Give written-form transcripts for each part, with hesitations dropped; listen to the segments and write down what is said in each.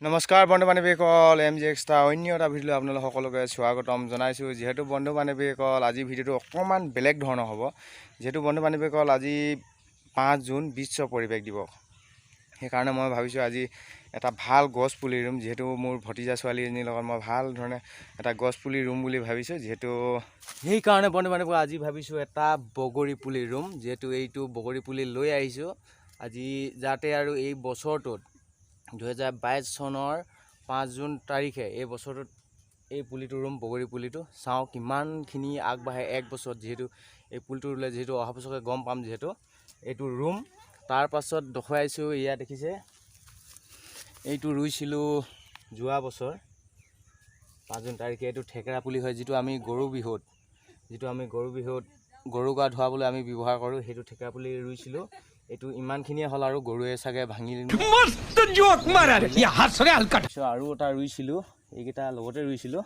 নমস্কাৰ বন্ধু বান্ধৱীসকল, M G extra অন্য এটা ভিডিঅ' আপোনালোক সকলোকে স্বাগতম জনাইছোঁ। যিহেতু বন্ধু বান্ধৱীসকল, আজি ভিডিঅ'টো অকণমান বেলেগ ধৰণৰ হ'ব। যিহেতু বন্ধু বান্ধৱীসকল, আজি 5 জুন, বিশ্ব পৰিৱেশ দিৱস। সেইকাৰণে মই ভাবিছোঁ আজি এটা ভাল গছ পুলি ৰুম। যিহেতু মোৰ ভতিজা ছোৱালী এজনীৰ লগত মই ভাল ধৰণে এটা গছ পুলি ৰুম বুলি ভাবিছোঁ। যিহেতু সেইকাৰণে বন্ধু বান্ধৱীসকল, আজি ভাবিছোঁ এটা বগৰী পুলি ৰুম। যিহেতু এইটো বগৰী পুলি লৈ আহিছোঁ আজি, যাতে আৰু এই বছৰটোত 2022 চনৰ 5 জুন তাৰিখে এই বছৰটোত এই পুলিটো ৰুম। বগৰী পুলিটো চাওঁ কিমানখিনি আগবাঢ়ে এক বছৰত। যিহেতু এই পুলিটো ৰুলে যিহেতু অহা বছৰকৈ গম পাম। যিহেতু এইটো ৰুম, তাৰ পাছত দেখুৱাইছোঁ। এয়া দেখিছে, এইটো ৰুইছিলোঁ যোৱা বছৰ 5 জুন তাৰিখে। এইটো থেকেৰা পুলি হয়, যিটো আমি গৰু বিহুত গৰু গা ধুৱাবলৈ আমি ব্যৱহাৰ কৰোঁ। সেইটো থেকেৰা পুলি ৰুইছিলোঁ। এইটো ইমানখিনিয়ে হ'ল আৰু গৰুৱে চাগে ভাঙি मस्त जोक मारा रे, ये हाथ से हल्का। তাৰপিছত আৰু এটা ৰুইছিলোঁ, এইকেইটা লগতে ৰুইছিলোঁ।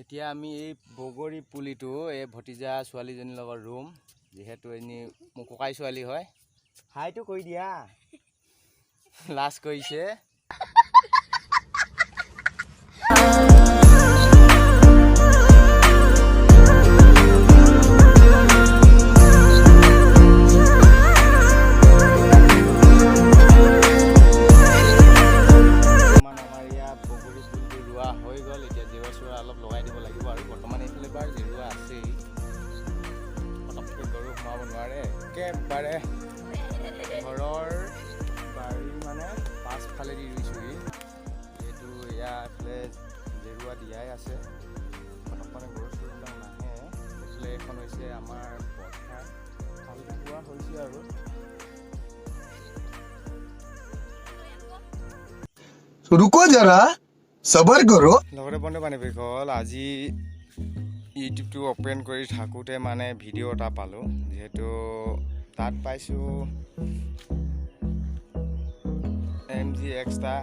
এতিয়া আমি এই বগৰী পুলিটো এই ভতিজা ছোৱালীজনীৰ লগত ৰুম। যিহেতু এজনী মোৰ ককাই ছোৱালী হয়। হাইটো কৰি দিয়া, লাজ কৰিছে। বৰ্তমান আমাৰ ইয়াত বগৰী পুলিটো ৰোৱা হৈ গ'ল। এতিয়া জেওৰা চেওৰা অলপ লগাই দিব লাগিব আৰু বৰ্তমান এইফালে বাৰু জেওৰা আছেই, পটককৈ গৰু সোমাব নোৱাৰে। একেবাৰে ঘৰৰ বাৰী মানে পাছফালেদি ৰুইছোহি। যিহেতু এয়া এইফালে জেওৰা দিয়াই আছে, পটককৈ গৰু চৰুবিলাক নাহে। এইফালে এইখন হৈছে আমাৰ পথাৰ। হালটো বোৱা হৈছে আৰু तो रुको जरा, सबर करो। লগতে বন্ধু বান্ধৱীসকল, আজি ইউটিউবটো অ'পেন কৰি থাকোঁতে মানে ভিডিঅ' এটা পালোঁ। যিহেতু তাত পাইছোঁ এম জি এক্সট্ৰা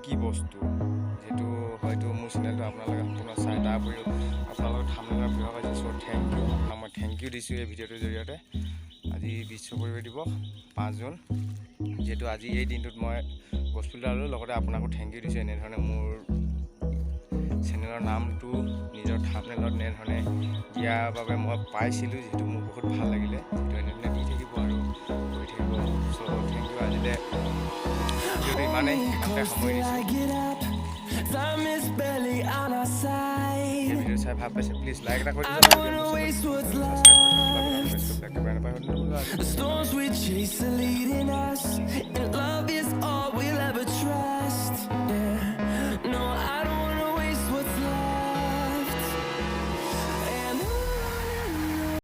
কি বস্তু। যিহেতু হয়তো মোৰ চেনেলটো আপোনালোকে সম্পূৰ্ণ চাই, তাৰ উপৰিও আপোনালোকে থাম্বনেইলৰ ব্যৱহাৰ কৰিছে। চ' thank U, আপোনাক মই thank U দিছোঁ এই ভিডিঅ'টোৰ জৰিয়তে। আজি বিশ্ব পৰিৱেশ দিৱস, 5 জুন। যিহেতু আজি এই দিনটোত মই গছপুলি এটা ল'লোঁ, লগতে আপোনাকো thank U দিছোঁ। এনেধৰণে মোৰ চেনেলৰ নামটো নিজৰ থাম্বনেইলত এনেধৰণে দিয়াৰ বাবে মই পাইছিলোঁ। যিহেতু মোৰ বহুত ভাল লাগিলে। যিহেতু এনেধৰণে দি থাকিব আৰু কৰি থাকিব। চ' thank U. আজিলৈ ভিডিঅ'টো ইমানেই, ইমানতে সামৰি দিছোঁ। Time is barely on our side. এই ভিডিঅ' চাই ভাল পাইছে, প্লিজ লাইক এটা কৰি I don't wanna waste what's left. দিব। The storms we chase are leading us,